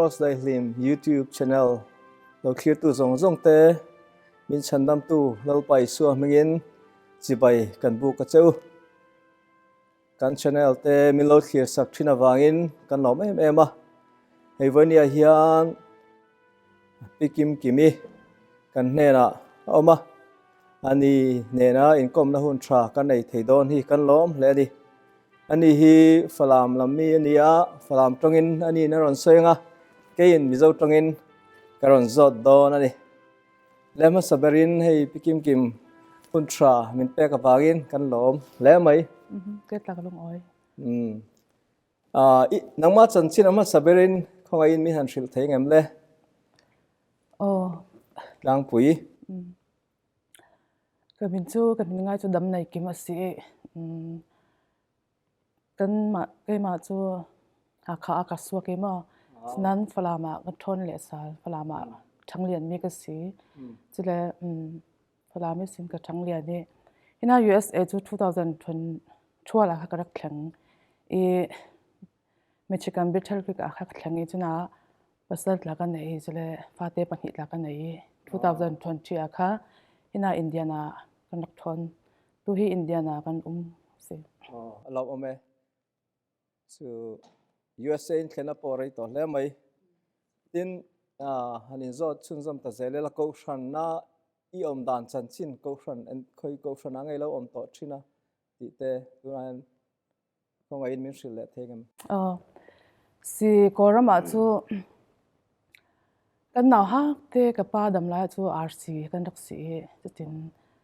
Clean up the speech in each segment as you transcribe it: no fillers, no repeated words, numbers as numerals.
Kross Daihlim YouTube channel lo thlirtu zawng zawng te min chhandamtu Lalpa Isua hmingin chibai kan buk a che u. Kan channel te min lo thlir sak thin avangin kan lawm em em a. Hei vawinia hian Pi Kim Kimi kan hnenah a awm a, ani nena inkawmna hun tha kan nei thei dawn hi kan lawm hle a ni. Ani hi Falam lam mi a ni a, Falam tawngin aniin a rawn sawi ang a, keiin Mizo tawngin ka rawn zawt dawn a ni. Le hmasa berin hei Pi Kim Kim hun tha min pek avangin kan lawm hle mai. Ke tlak lungawi. I nangmah chanchin a hmasa berin khawngaihin min han hrilh thei ngem le? Aw. Tlangpui. Ka min chu ka min ngai chu dam nei kim a si i kan mah keimah chu Hakha ah ka suak i maw nan Falam ah ka ṭhawn leh sal Falam ah ṭhanglian mi ka si. Cule Falam i sin ka ṭhanglian i hina USA cu 2012 ah kha ka rak thleng i Michigan Battle Creek ah kha ka thleng i cun ah pasal tla ka nei i cule fate pahnih tla ka nei i 2020 ah kha hina Indiana kan rak ṭhawn. Tu hi Indiana kan um si. A lawmawm e. Chu USA in thlen a pawh rei tawh hle mai. Tin, han inzawt chhunzawm ta zel ila Kohhranna i awm dan chanchin Kohhran en khawi Kohhran a ngei lo awm tawh thin a tih te tunah hian khawngaihin min hrilh leh thei ngem? Aw, si Kawlramah chu kan nau hak te ka pa dam lai chu RC kan rak si i cutin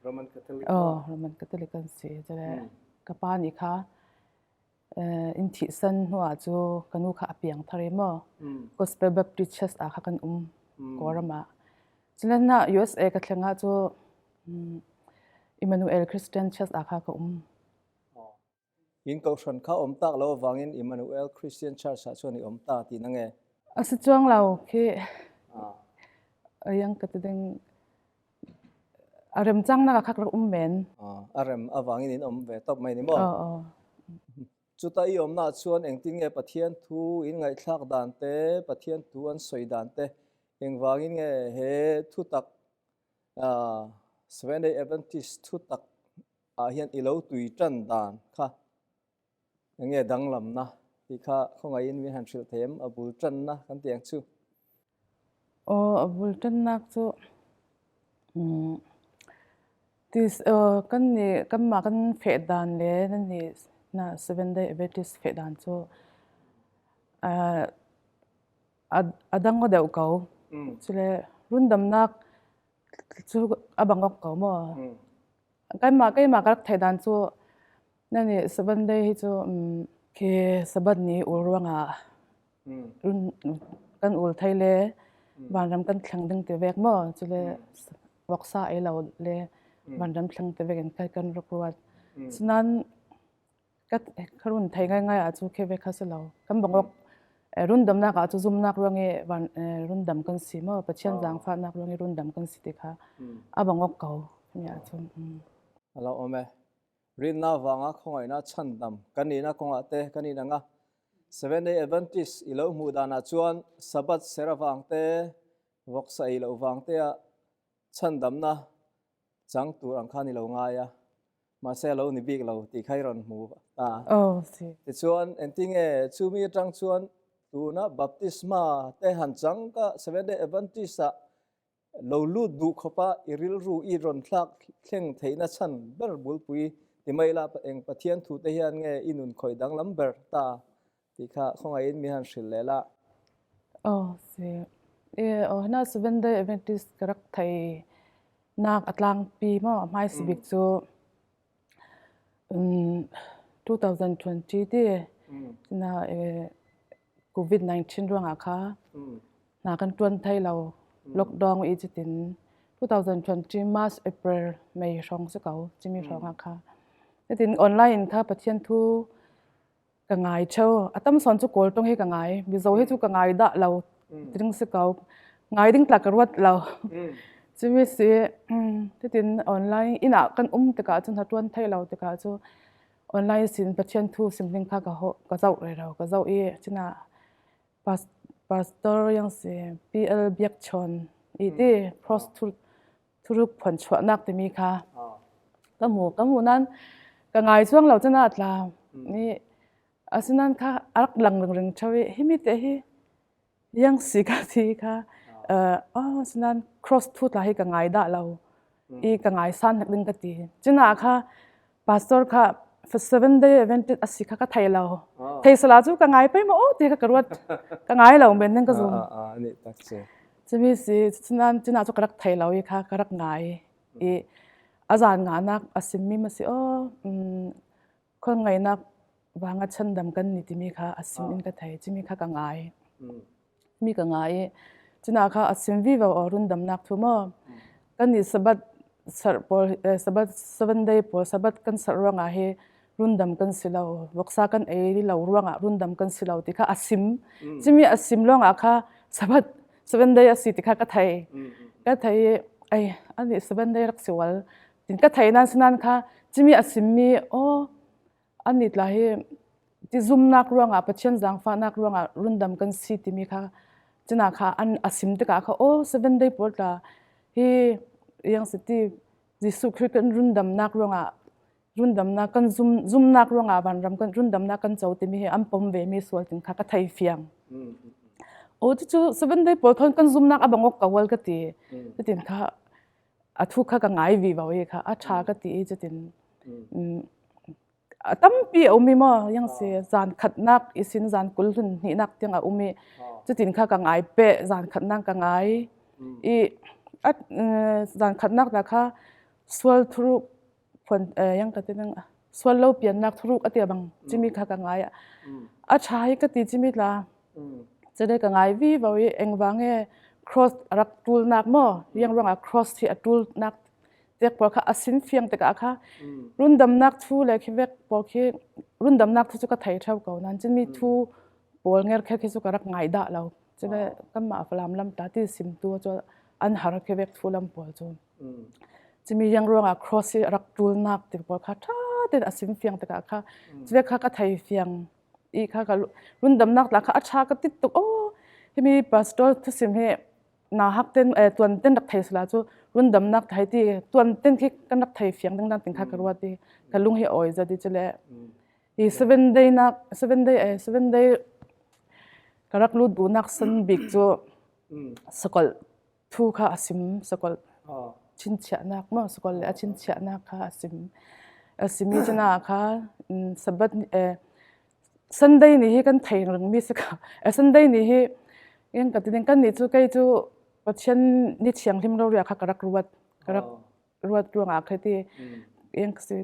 Roman Catholic aw Roman Catholic kan si cule ka pa nih kha In thihsan hnuah cu ka nu kha a piang thar i maw Gospel Baptist Church ah kha kan um Kawlram ah. Culen ah USA ka thleng ah cu Emmanuel Christian Church ah kha ka um. In kohhran kha um tak lo avangin Emmanuel Christian Church ah chuan i um ta ti na nge? A si chuang lo khi yang ka ti ding A rem cangnak ah kha ka rak um men. A rem avangin in um ve tawp mai ni maw? Chuta i awmna chuan engtin nge Pathian thu in ngaihthlak dan te, Pathian thu an sawi dan te, engvangin nge he thutak Seventh Day Adventist thutak ah hian i lo tui tan dan kha enge danglamna tih kha khawngaihin min han hrilh thei em? A bul tanna kan ti ang chu. Aw, a bul tannak cu tis kan nih kanmah kan feh dan le nan nih na Seventh Day Adventist feh dan cu a dang deuh ko. Cule rundamnak cu a bang awk ko maw? Keimah ka rak theih dan cu nan nih Seventh Day hi cu khi Sabbath ni ul ruangah kan ul thei le vanram kan thleng ding ti vek maw cule voksa ei lo le vanram thleng ti vek in kan rak ruat. Sinain ka run thei ngaingai ah cu khi ve kha si lo. Kan bangok rundamnak ah cu zumnak ruang i van rundam kan si maw Pathian zaangfahnak ruang i rundam kan si ti kha a bangok ko mi ahcun. Alo om e. Rinna vanga khawngaihna chhandam kan nihna kawngah te kan inang a. Seventh Day Adventist i lo hmuh danah chuan Sabbath ser avang te, vawksa ei loh vang te ah chhandamna chang tur ang khan i lo ngai a. Mahse a lo ni bik lo tih kha i rawn hmu ta. Oh, si. Tichuan engtinge chumi atang chuan tuna baptisma te han chang ka Seventh Day Adventist ah Lo lut duh khawpa i rilru i rawn thlak thleng theihna chhan ber bulpui ti mai la eng Pathian thu te hian nge i nun khawih danglam ber ta tih kha khawngaihin mi han hrilh leh la. Aw si. E aw hna Seventh Day Adventist ka rak thei nak a tlangpi maw hmai si bik cu 2020 ti na COVID-19 ruangah kha hna kan ṭuan thai lo lockdown i cutin 2020 March April May hrawng si ko cimi hrawng ah kha cutin online in kha Pathian thu ka ngai theo a tam sawn cu kawl tong hi ka ngai mizo hi cu ka ngai dah lo ding si ko ngai ding tla ka ruat lo cumi si cutin online inn ah kan um tikah cun ha ṭuan thai lo tikah cu online sin Pathian thu sim ding kha ka ka zoh rero ka zoh i cina Pastor yang si PL Biak Chawn i ti cross thuruk phuan chuahnak timi kha ka hmu ka hmu nan ka ngai chuang lo cun a tla ni asinan kha a rak lang ring ring i himi te hi yang si ka thi kha oh sinan cross thu tla hi ka ngai dah lo i ka ngai san nak ding ka ti cuna kha pastor kha seven day Adventist a si kha ka thei lo thei sala cu ka ngai pei ma o ti kha ka ruat ka ngai lo men ning ka zum cumi si cunan cuna cu ka rak thei lo i kha ka rak ngai i a zan nga nak a simmi ma si o khon ngainak vanga chandam kan ni timi kha a sim in ka thei cimi kha ka ngai mi ka ngai i cuna kha a sim vi vo o rundamnak thu maw kan ni sabat serh pawl sabat seven day pawl sabat kan serh ruangah hi rundam kan si lo voksa kan ei lo ruangah rundam kan si lo ti kha a sim cimi a sim lawngah kha sabat seven day a si ti kha ka thei ka thei ai ani seven day rak si wal tin ka thei nan sinan kha cimi a simmi o Annih tla hi ti zumnak ruangah Pathian zaangfahnak ruangah rundam kan si timi kha cina kha an a sim tikah kha aw seven day pawl tla hi yang si ti Jesuh Khrih kan rundamnak ruangah rundamnak kan zum zumnak ruangah vanram kan rundamnak kan co timi hi an pom ve mi sual tin kha ka thei fiang. O cu seven day pawl thon kan zumnak a bangok ka wal ka ti. Cutin kha a thu kha ka ngai vi vo i kha a ṭha ka ti i cutin a tampi a um i maw yang si zan khatnak isin zan kul hlun hnihnak tiang a um i cutin kha ka ngai pe zan khatnak ka ngai i zan khatnak ta kha sual thuruk phuan yang ka ti nang sual lo piannak thuruk a tia bang chimi kha ka ngai a ṭha hi ka ti chimi tla cede ka ngai vi vo i engwang e cross rak tul nak mo riang ruang ah cross hi a tul nak tek pawl kha a sin fiang tikah kha rundamnak thu le khi vek pawl khi rundamnak thu cu ka thei theo ko nan chinmi thu pawl nger khe khi cu ka rak ngai dah lo cune kanmah falam lam ta ti sim tu cu an har khi vek thu lam pawl cu Cimi yang ruangah cross hi a rak ṭulnak ti pawl kha ṭha tein a sim fiang tikah kha cuve kha ka thei fiang i kha ka rundamnak tla kha a ṭha ka tit tuk oh himi pastor thusim hi na hak ten tuan ten rak thei sala cu rundamnak thai ti tuan ten khi kan rak thei fiang ding dang ting kha ka ruat i ka lung hi oi zati chule i seven day nak seven day seven day ka rak lut bu nak san bik cu sakol Thu kha a sim sakawlh chinchiahnak maw sakawlh le a chinchiahnak kha a sim. A simi cuna kha Sabbath Sunday ni hi kan thei ringmi si kha. Sunday ni hi in ka ti kan nih cu kei cu Pathian ni thianghlim rori kha ka rak ruat ka rak ruat ruangah kha ti in si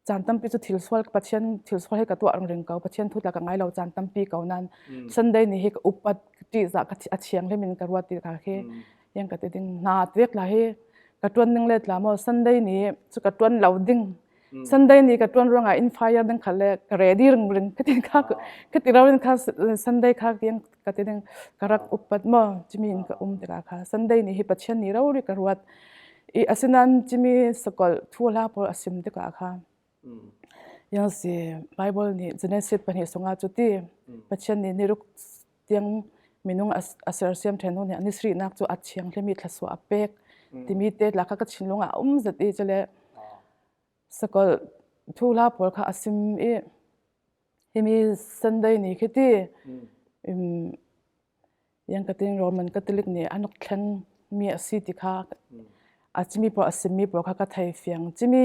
caan tampi cu thil sual Pathian thil sual hi ka tuah ring ko Pathian thu ka ngai lo caan tampi ko nan Sunday ni hi ka upat ṭihzah ka a thianghlim in ka ruat ti ka khi yang ka ti ding na tvek la hi ka tuan ning le tla mo Sunday ni cu ka tuan lo ding Sunday ni ka tuan ruangah in fire ding khal le ka ready ring ring ka ti kha ka ti rawin kha Sunday kha yang ka ti ding ka rak upat mo chimi in ka um tikah kha Sunday ni hi Pathian ni ro ri ka ruat I asinain cimi sakawlh thu hla pawl a sim tikah kha yang si Bible nih Genesis pahnih sungah cu ti Pathian nih niruk tiang minung a sersiam ṭhen hnu nih ni sarihnak cu a thianghlimi thlasua a pek timi te la kha ka thinlung ah a um zat i cule sakawlh thu hla pawl kha a sim i himi Sunday ni khi ti Yang katin Roman Catholic nih an rak thlenmi a si ti kha a cimi pawl a simmi pawl kha ka thei fiang. Cimi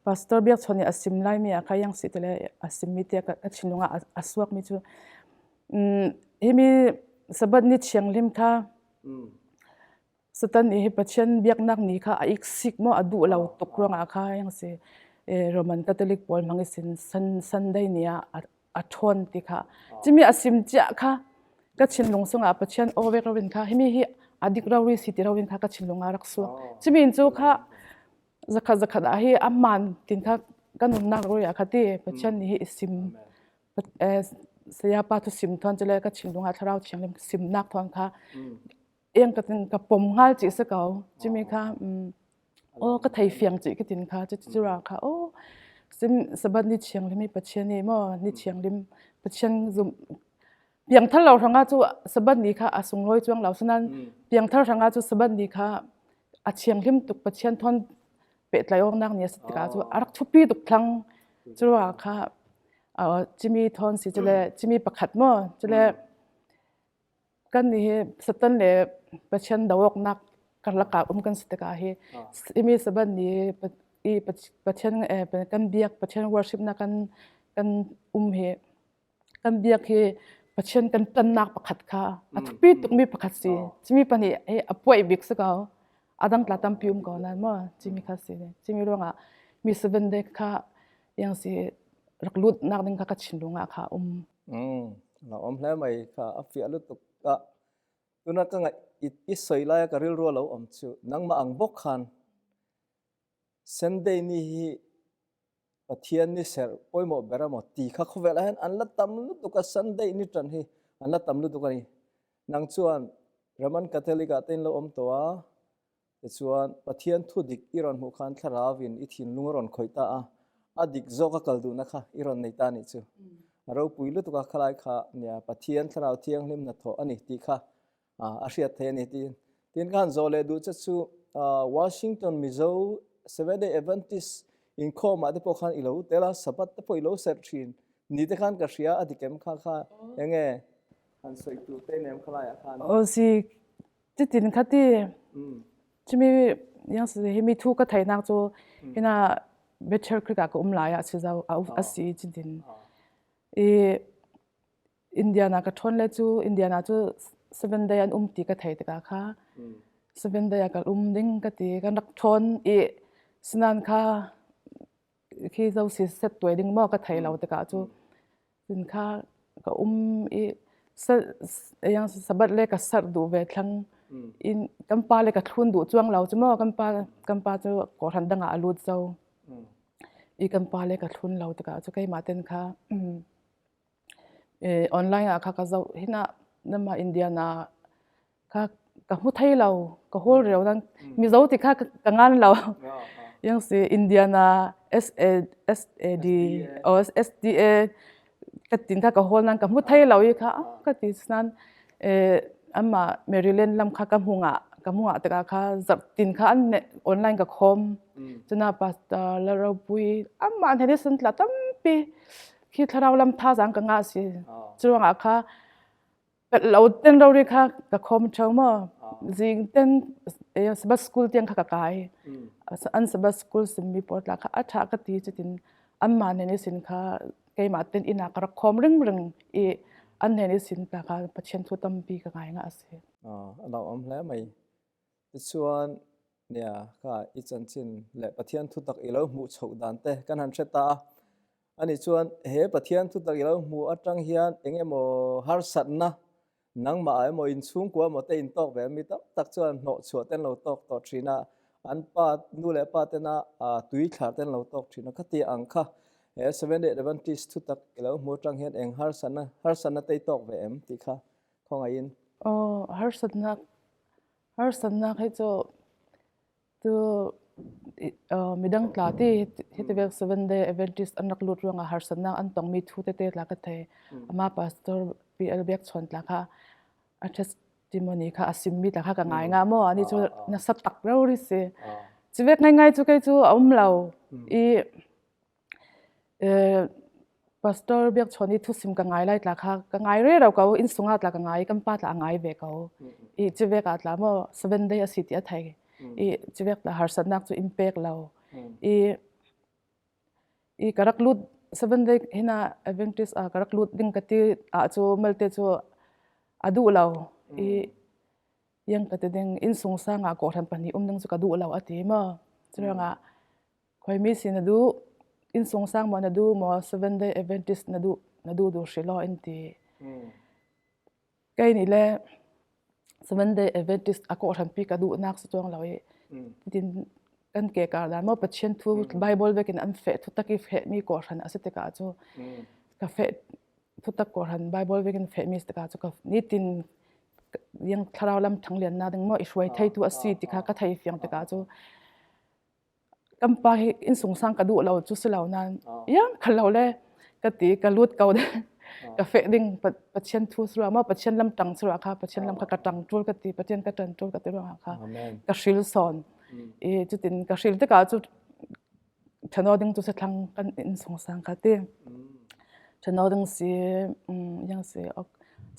pastor Biakchawn nih a sim laimi ah kha yang si ti le a simmi te ka thinlung ah a suakmi cu himi Sabbath ni thianghlim kha Satan nih hi Pathian biaknak ni kha a iksik maw a duh lo tuk ruangah kha yang si Roman Catholic pawl hmang in Sunday ni ah a ṭhawn ti kha cimi a sim cia kha ka thinlung sungah Pathian aw vek ro in kha himi hi a dik ro ri si ti ro in kha ka thinlung ah rak suak cimi in cu kha zakhat zakhat ah hi a man tin kha ka nunnak ro ya kha ti Pathian nih hi i sim saya pa thu sim thon chule ka thinlung ah thlarau thianghlim simnak thon kha eng ka tin ka pom ngal chi se ko chimi kha aw ka thei fiang chi ka tin kha chu chu ra kha o sim sabat ni thianghlim i Pathian ni mo ni thianghlim Pathian zum. Piangthar lo hrangah cu Sabbath ni kha a sunglawi cuang lo. Asinain piangthar hrangah cu Sabbath ni kha a thianghlim tuk Pathian thawn pehtlaih awknak ni a si tikah cu a rak thupi tuk thlang. Cu ruangah kha cimi thawn si cule cimi pakhat maw cule kan nih hi Satan le Pathian do awknak karlak ah um kan si tikah hi imi Sabbath ni i Pathian kan biak Pathian worship na kan kan um hi kan biak hi Pathian kan tonnak pakhat kha a thupi tukmi pakhat si. Cimi pahnih hi a puai bik si ko. Adang tla tampi um ko nan maw cimi kha si. Cimi ruangah mi seven day kha yang si rak lut nak ding kha ka thinlung ah kha um. La om hle mai kha a fiah lutuk a tuna ka ngai i soi lai ka rilru lo om chu nangmah ang bok khan Sunday ni hi Pathian ni ser pawimawh ber emaw ti kha khawvel ah hian an la tam lutuk a Sunday ni ṭan hi an la tam lutuk a ni. Nang chuan Roman Catholic ah te in lo awm tawh a, tichuan Pathian thu dik i rawn hmuh khan thlarau in i thinlung a rawn khawih ta a, a dik zawk a kal duhna kha i rawn nei ta nih chu. A ropui lutuk a khalai kha nia Pathian thlarau thianghlim hnathawh a ni tih kha a hriat thei a ni tiin. Tin khan zawh leh duh che chu Washington Mizo Seventh Day Adventist inkhawm ah te pawh khan i lo tel a, Sabbath te pawh i lo serh thin ni te khan ka hria a dik em kha kha enge han sawi tur te nem khalai ah khan. Aw si titin kha ti chumi yang si hi mi thu ka theinak chu hina Bethel Creek ah ka um lai ah si zau a si chitin i Indiana ka ṭhawn le cu Indiana cu seven day an um ti ka thei tikah kha seven day ah ka um ding ka ti kan rak ṭhawn i sinan kha khi zo si set tuai ding maw ka thei lo tikah cu cun kha ka um i yang sabat le ka sarh duh ve thlang in kan pa le ka thlun duh chuang lo cu maw kan pa kan pa cu kawhran dang ah a lut zo i kan pa le ka thlun lo tikah cu keimah ten kha Online ah kha ka zoh. Hinah namah Indian ah kha ka hmu thei lo. Ka hawl reo nan Mizo ti kha ka ngan lo. Yang si Indiana SA SAD o SDA ka tin kha ka hawl nan ka hmu thei lo i kha ka ti nan ama Maryland lam kha ka hmu nga ka hmu nga tikah kha zarhtin kha an online ka khom. Cuna pastor Laropui amah hne sun tla tampi Khi thlarau lam thazaang ka ngah si. Curuangah kha lo ten rori kha ka khom ṭheo maw. Zing ten Sabbath school tiang kha ka kai. An Sabbath school simmi pawl tla kha a ṭha ka ti cutin anmah nen i sin kha keimah ten inn ah ka rak khom ringring i an nen i sin ta kha Pathian thu tampi ka ngai nga a si. A lawmawm hle mai. Tichuan nia kha i chanchin leh Pathian thutak i lo hmuh chhoh dan te kan han hre ta a. Ani chuan he Pathian thutak i lo hmuh atang hian eng emaw harsatna nangmah ah emaw inchhungkua emaw te in tawk ve mi tam tak chuan hnawh chhuah ten lo tawk tawh thin a, an pa nu leh pa tena tui thlar ten lo tawk thin a. Khati ang kha he Seventh Day Adventist thutak i lo hmuh atang hian eng harsatna harsatna te i tawk ve em tih kha khawngaihin. Aw harsatnak Harsatnak hi cu tu midang tla ti hiti vek Seventh Day Adventist an rak lut ruangah harsatnak an tongmi thu tete tla ka thei. Amah pastor PL Biakchawn tla kha a testimony kha a simmi tla kha ka ngai nga maw ani cu nasa tak rori si. Civek ngaingai cu kei cu a um lo i Pastor Biakchawn i thusim ka ngai lai tla kha ka ngai rero ko inn sungah tla ka ngai kan pa tla a ngai ve ko i civek ah tla maw seven day a si ti a thei i civek tla harsatnak cu in pek lo i i ka rak lut seven day hina Adventist ah ka rak lut ding ka ti ah cu malte cu a duh lo i yang ka ti ding inn sung sang ah kawhhran pahnih um ding cu ka duh lo a ti maw curuangah Khoimi si na duh? Innsung sang maw na duh maw Seventh Day Adventist na duh na duh duh hrih law in ti. Kei nih le Seventh Day Adventist a kawhhranpi ka duhnak si chuang lo i tin kan ke kar dan maw Pathian thu Bible vekin an feh thutak i fehmi kawhhran a si tikah cu ka feh thutak kawhhran Bible vekin fehmi si tikah cu ka nitin yang thlarau lam ṭhangliannak ding maw i hruai theitu a si ti kha ka thei fiang tikah cu Kan pa hi innsung sang ka duh lo cu si lo nain iang khal lo le ka ti ka lut ko. Ka feh ding Pathian thu surah maw Pathian lam tang surah kha Pathian lam kha ka tang tul ka ti Pathian ka tan tul ka ti ruangah kha ka hril sawn. I cutin ka hril tikah cu ṭhano ding cu sathlang kan inn sungsang kha ti. Ṭhano ding si yang si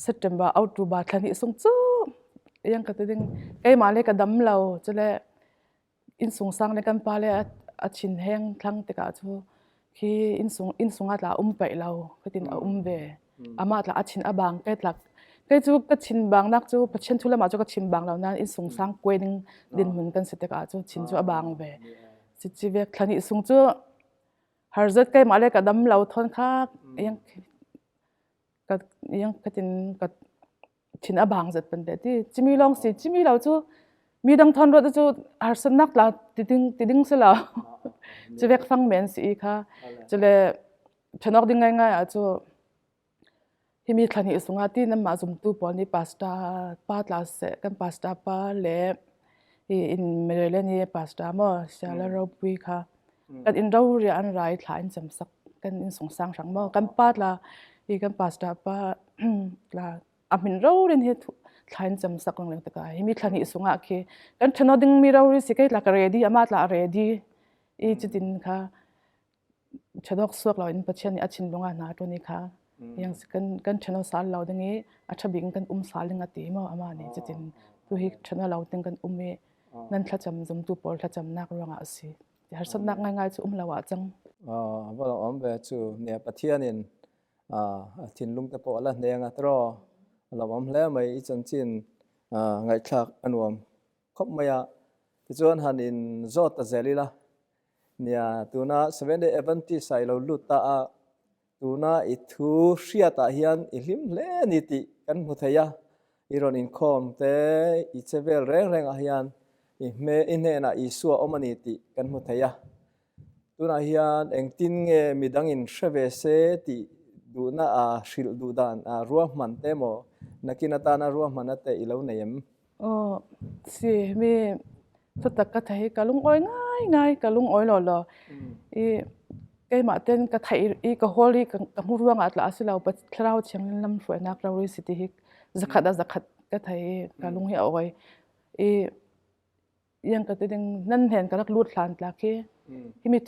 September October thla hnih sung cu yang ka ti ding keimah le ka dam lo cule inn sungsang le kan pa le a thin heng thlang tikah cu khi innsung innsung ah tla um paih lo cutin a um ve. Amah tla a thin a bang ke tlak kei cu ka thin bang nak cu Pathian thu lam ah cu ka thin bang lo nain innsung sang kuai ding dinhmun kan si tikah cu thin cu a bang ve. Cici vek thla hnih sung cu harzat keimah le ka dam lo thawn kha yang ka yang katin ka thin a bang zat pan te ti chimi lawng si chimi lo cu mi dang thon ruat cu harsatnak tla ti ding ti ding si lo cu vek fang men si i kha cule thanok ding ngai ngai ah cu himi thlani sunga ti nan mah zumtu pawl nih pastor pa tla se kan pastor pa le i in merele ni pastor mo siala ropui kha kan in ro ria an rai thla in cam sak kan in sung sang hrang maw kan pa tla i kan pastor pa tla a min ro rin hi thla in cam sak lang taka hi mi thla ni sunga khi kan thano ding mi ro ri si kai tla ka ready ama tla ready i chutin kha chadok suak lo in Pathian nih a thinlung ah hna ṭuan i kha yang kan kan ṭheno sal lo ding i a ṭha bik in kan um sal ding a ti maw amah nih cutin tu hi ṭheno lo ding kan um i nan thlacam zumtu pawl thlacamnak ruangah a si harsatnak ngaingai cu um lo ah cang. Va lo om ve chu ne Pathian in a thinlung te pawh a la hneng a tro lo om hle mai i chanchin ngaihthlak anuam khop mai a tichuan han in zawt ta zel ila Nia, tuna Seventh-day Adventist ah i lo lut ta a, tuna i thu hriat ah hian i hlim hle a ni tih kan hmu thei a. I rawn inkhawm te, i che vel reng reng ah hian i hme i hnenah Isua awm a ni tih kan hmu thei a. Tunah hian engtin nge midang in hre ve se tih duhna a hrilh duh dan a ruahman te maw nakin atana ruahmanna te i lo nei em? Aw si mi thutak ka thei ka lungawi ngai ngai ka lungawi law law i keimah ten ka theih i ka hawl i ka hmu ruangah tla a si lo thlarau thianghlim lam hruainak rori si ti hi zakhat ah zakhat ka thei i ka lung hi a awi i yang ka ti ding nan hnen ka rak lut hlan tla khi hi mi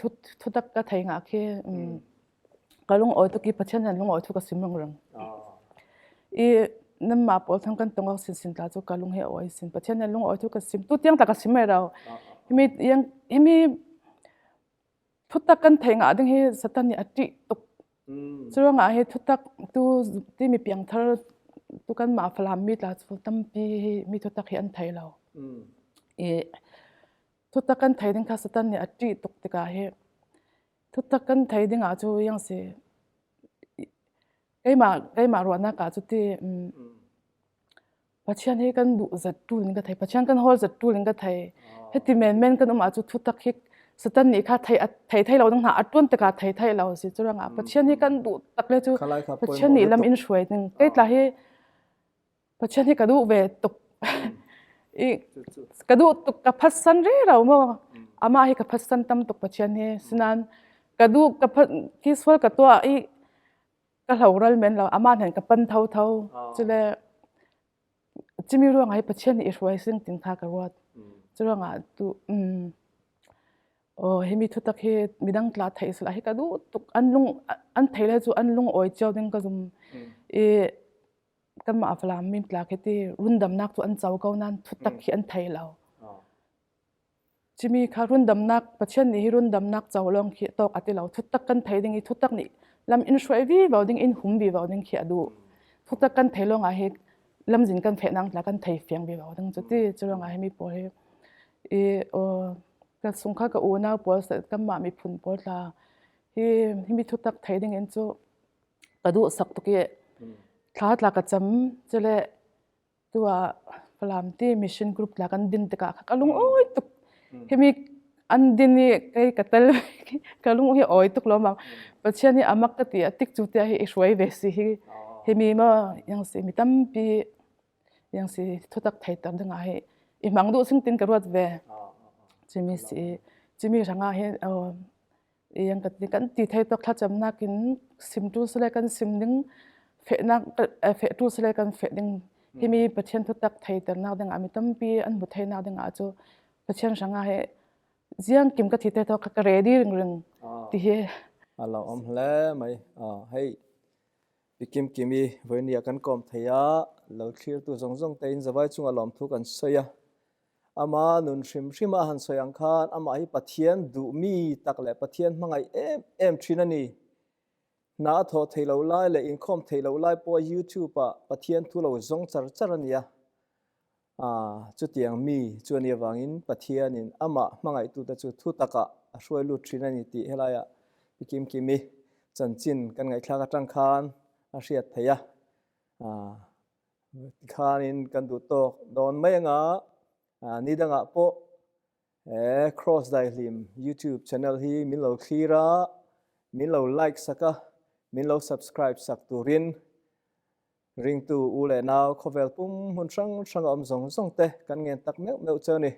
thutak ka thei nga khi ka lungawi tuk i Pathian nan lungawi thu ka sim reng i nan mah pawl thang kan tongok sin sin ta chu ka lung he oi sin Pathian nan lungawi thu ka sim tu tiang ta ka sim mai rau himi yang himi thutak kan thei nga ding hi Satan nih a ṭih tuk curuangah hi thutak tu ti mi piangthar tu kan mah Falam mi tla chu tampi hi mi thutak hi an thei lo i thutak kan thei ding kha Satan nih a ṭih tuk tikah hi Thutak kan thei ding ah cu yang si keimah keimah ruahnak ah cu ti Pathian hi kan duh zat tul in ka thei Pathian kan hawl zat tul in ka thei heti men men kan um ah cu thutak hi Satan nih kha thei thei thei lo ding hna a tuan tikah thei thei lo si curangah Pathian hi kan duh tak le cu Pathian nih lam in hruai ding kei tla hi Pathian hi ka duh ve tuk. I ka duh tuk ka phatsan re ro mo. Amah hi ka phatsan tam tuk Pathian hi. Sinan ka duh ka phat ki sual ka tuah i ka hloral men lo amah hnen ka pan tho tho. Cule cimi ruangah hi Pathian nih i hruai sing tin kha ka ruat. Cu ruangah tu Oh himi thutak hi midang tla theih sila hi ka duh tuk an lung an thei le cu an lung awi cio ding ka zum. I kanmah Falam mimtlak hi ti rundamnak cu an co ko nain thutak hi an thei lo. Cimi kha rundamnak Pathian nih hi rundamnak co lawng khi tawk a ti lo. Thutak kan thei ding i thutak nih lam in hruai vi vo ding in hum vi vo ding khi a duh. Thutak kan thei lawng ah hi lamzin kan feh nang tla kan thei fiang vi vo ding cu ti cu ruang ah hi mi pawl hi i ka sung kha ka unau pawl kanmah miphun pawl tla hi hi mi thutak thei ding in cu ka duh sak tuk i thla tla ka cam cule tu ah Falam ti mission group tla kan din tikah ka lung awi tuk himi an din i kei ka tel ka lung hi awi tuk lo ma Pathian hi amak ka ti a tik cu tia hi i hruai ve si hi himi ma yang si mi tampi yang si thutak thei ter ding ah hi i hmang duh sing tin ka ruat ve chimi si chimi ranga hi Iang kan ti thei tok thlacamnak in sim tu sile kan sim ding. Fehnak fehtu sile kan feh ding himi Pathian thutak theiternak ding ah mi tampi an hmu theinak ding ah cu Pathian hrangah he ziang kim ka thi te to ka ready ring ring ti hi. A lo om hle mai. Hei Pikim kimi voinia kan kom theia lo thlir tu zong zong te in zawai chunga lom thu kan soya. Ama nun hrim hrim a han sawi ang khan amah hi Pathian duhmi tak leh Pathian hmangaih em em thin a ni. Hna a thawh theih loh lai leh inkhawm theih loh lai pawh YouTube ah Pathian thu lo zawng char char a nia. Chutiang mi chu a nih avangin Pathianin amah hmangaihtute chu thu takah a hruai lut thin a ni tih helaiah Pi Kim Kimi chanchin kan ngaihthlak atang khan a hriat theih a. Tikhanin kan duh tawk dawn mai anga ni dangah pawh He Cross Daihlim YouTube channel hi min lo thlir a, min lo like sak a, min lo subscribe sak turin ringtu u leh nau khawvel pum hmun hrang hrang a awm zawng zawng te kan ngen tak meuh meuh cheu ni.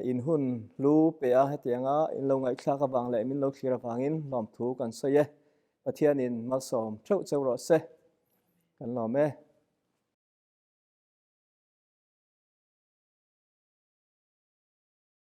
In hun hlu pe a hetianga in lo ngaihthlak avang leh min lo thlir avangin lawmthu kan sawi e. Pathianin malsawm theuh cheu rawh se. Kan lawm e.